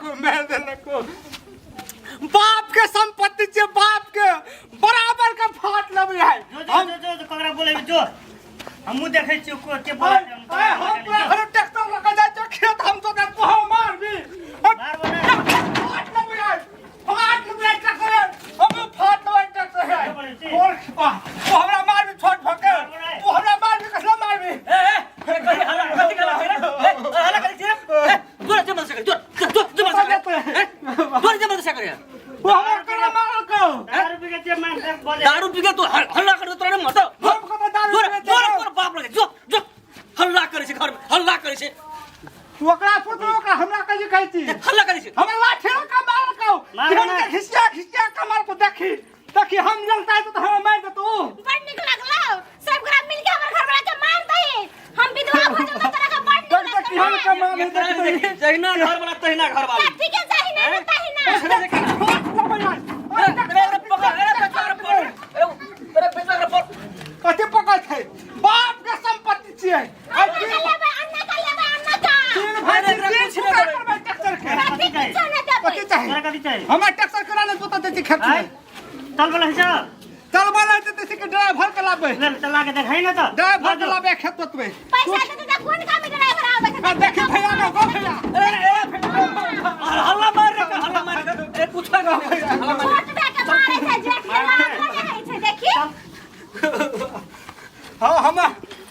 भागो मार देलको। बाप के संपत्ति छे, बाप के बराबर के फाट लेबै है। जो जो जो जो जो ककरा बोलेबी जो, हमहूँ देखै छियौ को के बोलै छै, हम अरे हम पूरा घर ट्रैक्टर लगा जाय छौ खेत, हम तो को मारबी। मारबो नै। फाट लेबै है, फाट लेबै ट्रैक्टर, हम फाट लेबै ट्रैक्टर है। और तू हमरा मारबी छोट भके, तू हमरा मारबी, कसला मारबी? ए ए कथी हल्ला, कथी हल्ला छै रे? ए, हल्ला करै छी रे? ए, जोर जबरदस्ती करे, जोर जोर जबरदस्ती करे, ए, जोर जबरदस्ती करे। वो हमरा केना मारलको? दारू पी के जे मार बोले। दारू पी के तू हल्ला कर तोरा ने मत। हम कतऽ दारू जोर पीबै छियै? जोर तोर बाप लगे, जो जो हल्ला करै छै घर में, हल्ला करै छै। ओकरा पुत्र ओकरा हमरा कहि कहै छी? हल्ला करै छै। हमरा लाठी लऽ कऽ मारलको। मारबो केहन नै। के घिसिया घिसिया कऽ मारलको। देखी देखी, हम जलता है तो हमरा मार देतो। बड़ नीक लागलो, सब गोरा मिल के हमर घर वाला के मार दही, हम विधवा भऽ जेबै तोरा के बड़ नीक देख देख केहन के मार एकरा देख। देखी, जहिना घर वाला तहिना घर वाली। कथी के चाही नहीं तहिना। ए, अरे पकड़, अरे बेटा रे पकड़, अरे तेरे बेटा रे पकड़। कथी पकड़ छै? बाप के संपत्ति छियै। अन्ना के लेबै, अन्ना के लेबै, अन्ना का। तीन भाई अरे एकरा तीन कुछ नहि टुकड़ा देबै। करबै ट्रैक्टर के। कथी किछो नहि देबै। कथी चाही? तोरा कथी चाही? हमरा ट्रैक्टर केना नहि जोतऽ दै छी खेत में? आँय? चल बोला छै। चल बोला छै तऽ के ड्राइवर के लाबै। ले चला के देखै ने तऽ। ड्राइवर के लाबै, खेत जोतबै। पैसा देतै तऽ कोन काम में ड्राइवर आबै छै? आ देखी भैया के गो भैया। ए ए हल्ला मार रे, हल्ला मार रे, ए कुछ ना हल्ला मार। छोट भए के मारै छै, जेठ के लाभ भऽ जाइ छै देखी। हाँ हमरा,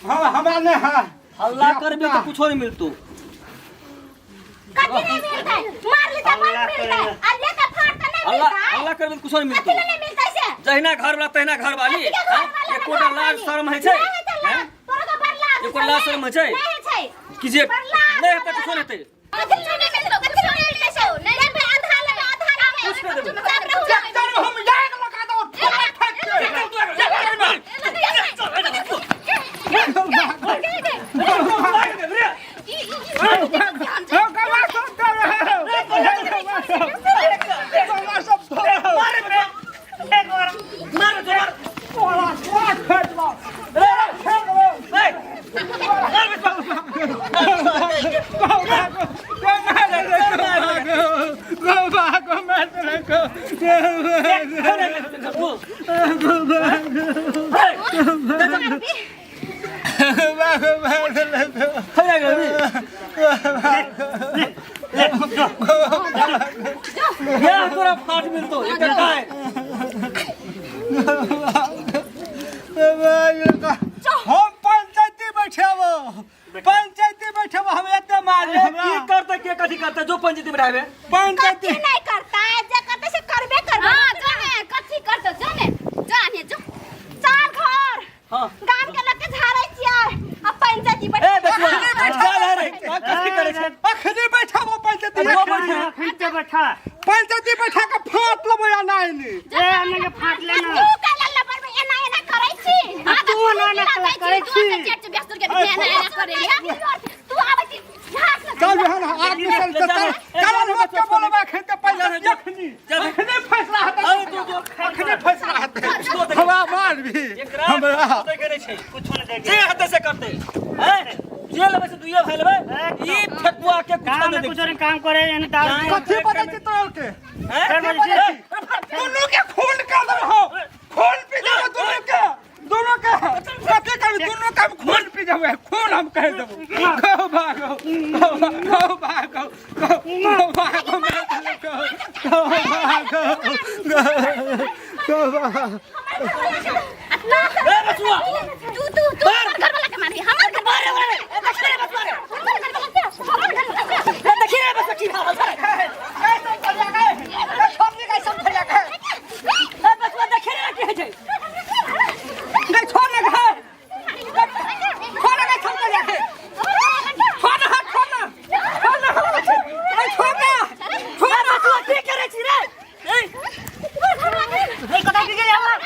हाँ हमरा नहि है। हल्ला करबे तऽ कुछो नहीं मिलतो। कथी नहीं मिलतै? मारली तऽ बड़ हल्ला मिलतै, करे। आ ले के फाड़ तऽ नहि हल्ला मिलतै। हल्ला करबे तऽ कुछो नहीं कथी मिलतो। लए नहि मिलतै से? जहिना घर वाला तहिना घर वाली। कथी के घर वाला? एकोटा लाज शर्म होइ छै? नहि हेतै लाज। हैं? तोरा के बड़ लाज एको लाज शर्म होइ छै? नहि होइ छै। कि जे बड़ लाज। नहि हेतै कुछो नहि हेतै। कथी लए नहि मिलतै? कथी लए नहि मिलतै से? नहि लेबै, आधा लेबै, आधा लेबै। कुछ नहि देबै। चुपचाप रहू। ट्रैक्टर में हम जाग लगा दो ठोका ठोक के। हाँ, गवा सब दे रहे हो। गवा सब दे रहे हो। तोरा स्वाद फेंक लो। फेंक लो। गो भागो, गो मार दे, गो भागो, गो मार दे, गो। गो भागो, भागो, मार दे, गो। या तोरा फाट मिलतो एकर काय। हम पंचायती बैठेबो, पंचायती बैठेबो, हम एते मारी हमरा। की करतै के, कथी करतै जो पंचायती बैठाबे? पंचायती कथी नहीं करता है, जे करते से करबे करबे। हां जो ने कथी करतो, जो ने जाने जो चार घर। हां। गाम के लोग के झाड़ै छियै आ पंचायती बैठ। ए बचवा चल रे, कथी करै छै? अखनी बैठेबो पंचायती। जो बैठे। अखन बैठा। पंचायती बैठा के फाट लेबो या नाही नी? ए अन्ना के फाट ले ना। तू काला लबर में एना एना करै छी? हां तू एना एना करै छी? जेठ बेसुर के एना एना करै तू आबै छी झाड़। चल बिहान आग मिसल चल चल, लोग के बोलबे अखन ते पंचायती अखनी, अखनी फैसला हेतै। अरे तू जो अखनी फैसला हेतै। हमरा मारबी एकरा हमरा देखे नहि छै। कुछो नहि देखे। जे हेतै से करतै। हैं, जे लेबै से दुइये भाई लेबै। ई फेकुआ के कुछो काम नहि में देखै। कुछो नहीं काम करे यानी दारू। कथी बजै छी तोरा के? हैं? कर बजै छी? दुनू के खून कर दे हो, खून पी जाबे दुनू के, दोनों के कथी करबी? दुनू के हम खून पी जाबे, खून हम कह देबो। गो भागो, गो भागो, गो भागो, गो भागो, गो भागो। ए बचुआ तू तू तू हमर घर वाला के मारी, हमर घर मारे मारे, ए देखी रे बचुआ रे। हमर घर वाला के, हमर घर वाला के। ए देखी रे बचुआ की हाल छै। ए बचुआ देखी रे की होइ छै। नहीं छोड़ ना घर, छोड़ ना, छोड़ ना जाके, छोड़ ना, छोड़ ना, छोड़ ना, नहीं छोड़ ना, छोड़ बचुआ की करै छी रे? ए ए कतऽ की गेलै हमर?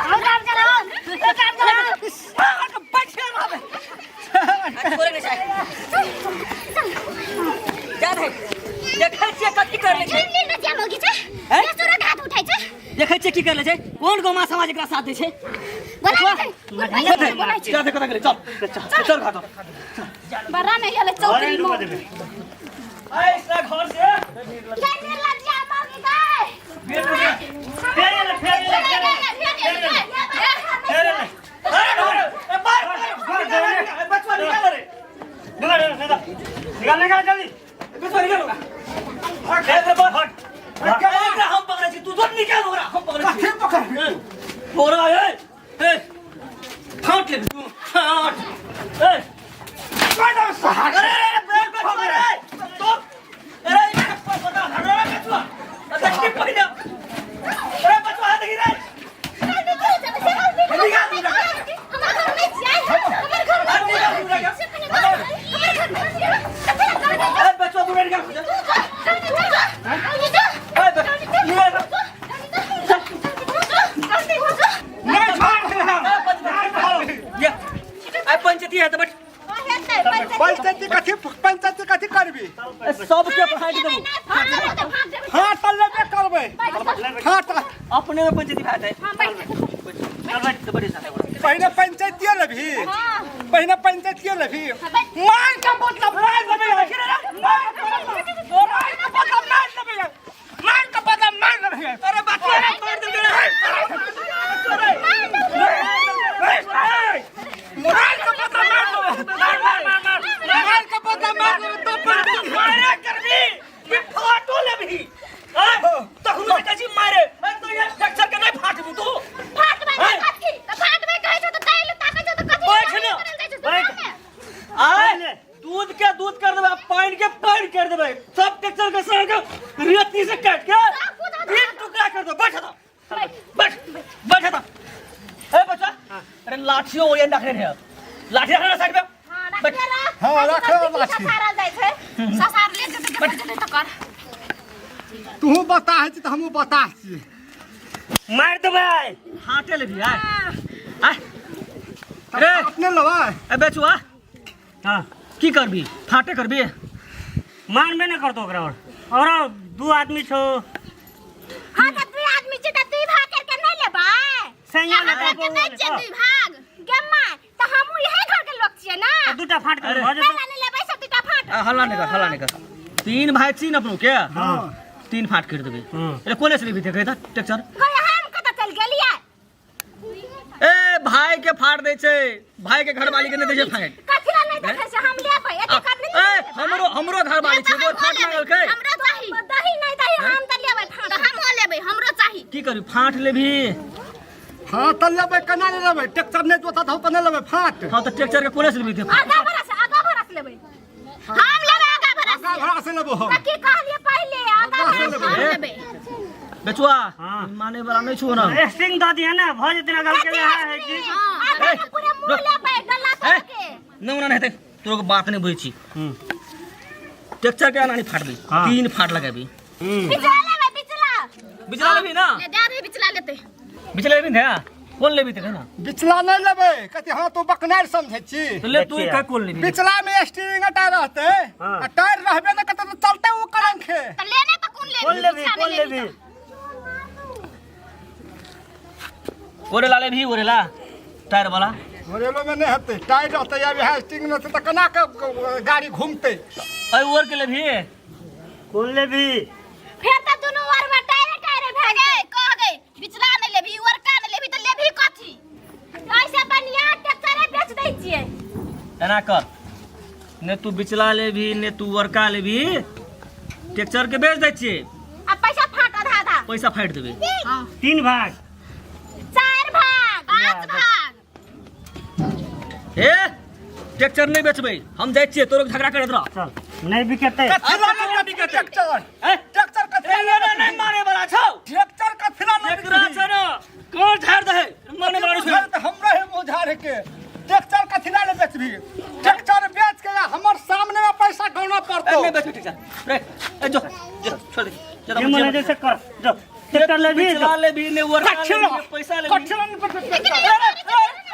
हम काम चलाओ, ए काम चलाओ। बैठे रहबे। छोड़े नहि छै जा रे, देखै छियै कथी कर लै छै। हैं? देखै छियै की कर लै छै, कोन गौमा समाज एकरा साथ दै छै। जा दे, कतऽ गेलै? चल चल चल घाट। बड़ा नहीं हले घरे चौधरी डुबा देबै। ऐसा घर से गै निर्लज्जा मौगी गै फेर एलै, फेर एलै, फेर एलै। फेर एलै। अरे, अरे, ए, मार, मार, निकाल, ए, बचवा निकाल रे। निकाल निकाल निकाल निकाल जल्दी बचवा निकाल ओकरा। ए, एकरा पकड़। ए, एकरा हम पकड़ै छी, तू जो निकाल ओकरा, हम पकड़ै छी। कथी पकड़बी ए, तोरा, ए, ए, फाट ले तू, फाट। ए, मैडम सहारे अरे, अरे, अरे, बैठ, बैठ, अरे, तो, अरे, ये पता, अरे, बचवा। देखी पहिले। अरे, बचवा, देखी रे। हमर घर में छियै हमर घर में हमर घर में ए, बचवा, तू निकाल। ए, बच- ये, नहीं छोड़ ये, आइ पंचायती है तऽ बैठ। पंचायती कथी पंचायती कथी करबी सबके फाटि देबू हाँ तऽ लेबे करबै हाँ तऽ अपने में पंचायती भए जाए बैठ बैठ साथे पहिने पंचायतिये लेबही पहिने पंचायतिये लेबही मार के मतलब मार लेबै मार के मतलब मार लेबै मार के बदला मार लेबै अरे बचवा रे मार देलकै रे मार के बदला मार लेबै मार मार मार मार मार के बदला मार लेबै तो पर मारे करबी कि फाटो लेबही आय तखनो कहै छी मारे अरे तो ये ट्रैक्टर के नहीं फाटबी तू आय दूध के दूध कर देबै पानि के पानि कर देबै सब ट्रैक्टर के सर के रेती से काट के तीन टुकड़ा कर दो बैठ तो बैठ बैठ तो ए बच्चा अरे लाठियो ओरियन रखने रहे लाठी रखने रहे साइड पे बैठ हाँ, राख लाठी। ससार ले जेतै तऽ जेतै तऽ कर तू बता छी तऽ हमहूँ बता छी मार देबै हाटे लेबी आय आय रे अपने लेबै ए बेचुआ हाँ की करबी फाटे करबी मानबे नहीं करतो ओकरा और और दू आदमी छो हाँ तऽ दुई आदमी छै तऽ दुई भाग करके नहि लेबै सैया हमरा के नहि छै दुई भाग गे माय तऽ हमहूँ इहे घर के लोक छियै ना दूटा फाट के अरे। भऽ जेतौ काहे नहि लेबै सब दूटा फाट आ, हल्ला नहीं कर हल्ला नहीं कर तीन भाई छी न अपनो के हाँ तीन फाट कर देबे हम्म। अरे कोने से लेबी देखे त ट्रैक्टर गै हम कतऽ चलि गेलियै ए भाई के फाट दै छै भाई के घरवाली के नहीं दै छै फाट कथी ला नहि देखै छै हम लेबै एते आदमी ए हमरो हमरो घरवाली छै वो फाट मांगलकै हमरो चाही दही नहि दही हम तऽ लेबै फाट तऽ हमहो लेबै हमरो चाही की करी फाट लेबी हाँ तऽ लेबै केना नहि लेबै ट्रैक्टर नहि जोतत हौ तऽ नहि लेबै फाट हाँ तऽ ट्रैक्टर के कोने से लेबी देख आगा भरस आगा भरस लेबै हम लेबै आगा भरस आगा भरा से लेबो हम तऽ की कहलियै पहिले आगा आगा भरस लेबै। हम लेबै बेचुआ हाँ। माने वाला नहीं छो ना स्टिंग दऽ दिहे ने भऽ जेतै ने गलके है है कि आगा के पूरे मुँह लेबै गला ए तक के नहीं ओना नहीं हेतै तोरो के बात नहीं बुझै छी हम्म। ट्रैक्टर के आना नहीं फाटबी हाँ। तीन फाट लगाबी हम्म। बिचला लेबै बिचला बिचला लेबी ना ले दे रही बिचला लेते बिचला लेबी ना कोन लेबी त ना बिचला नहि लेबै कथी हाँ तू बकनार समझै छी तो ले तू देखिए। का कोन लेबी बिचला में स्टीयरिंग अटा रहते हाँ। आ टायर रहबे न करते तऽ चलते ओ करंखे त लेने त कोन लेबी कोन लेबी बिचला कोन नहि लेबी तऽ। ओरेला लेबी ओरेला टायर वाला घरेलो में नहि हेतै टायर रहतै या वएह स्टीयरिंग रहतै तऽ केना के गाड़ी घूमतै अरे ओर के लेबी कोन लेबी फेर त दुनू ओर में टायरे टायरे भए गए कह गए बिचला नहि लेबी ओरका नहि लेबी त लेबी कथी ऐसे बढ़िया ट्रैक्टरे बेच दै छियै एना कर ने तू बिचला लेबी ने तू ओरका लेबी ट्रैक्टर के बेच दै छियै आ पैसा फाट आधा आधा पैसा फाटि देबै तीन भाग चार भाग पाँच भाग हे ट्रैक्टर नहि बेचबै हम जाइ छियै तोरो झगड़ा करैत रह चल नहि बिकेतै कथी ला अरे, लेबै ट्रैक्टर ए? ट्रैक्टर कथी ए, ला ये नहि मारे वाला छौ ट्रैक्टर कथी ला लेबै एकरा छै ने कोन झाड़ दे मारे वाला छौ तऽ हमरा हे मुझार के ट्रैक्टर कथी ला ले बेचबी ट्रैक्टर बेच के हमर सामने में पैसा गौना पड़तो ए, नहि बेचबै ट्रैक्टर रे ए जो जो छोड़ दे जो जे मन है जैसे कर जो ट्रैक्टर लेबी बिचला लेबी ने ओरका कथी लेबी ला ने पैसा लेबी कथी ला ने बेचबी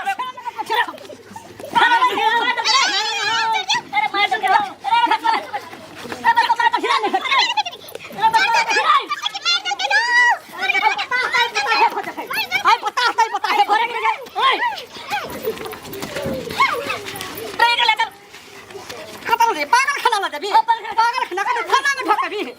पागल खाना में ढोकबी।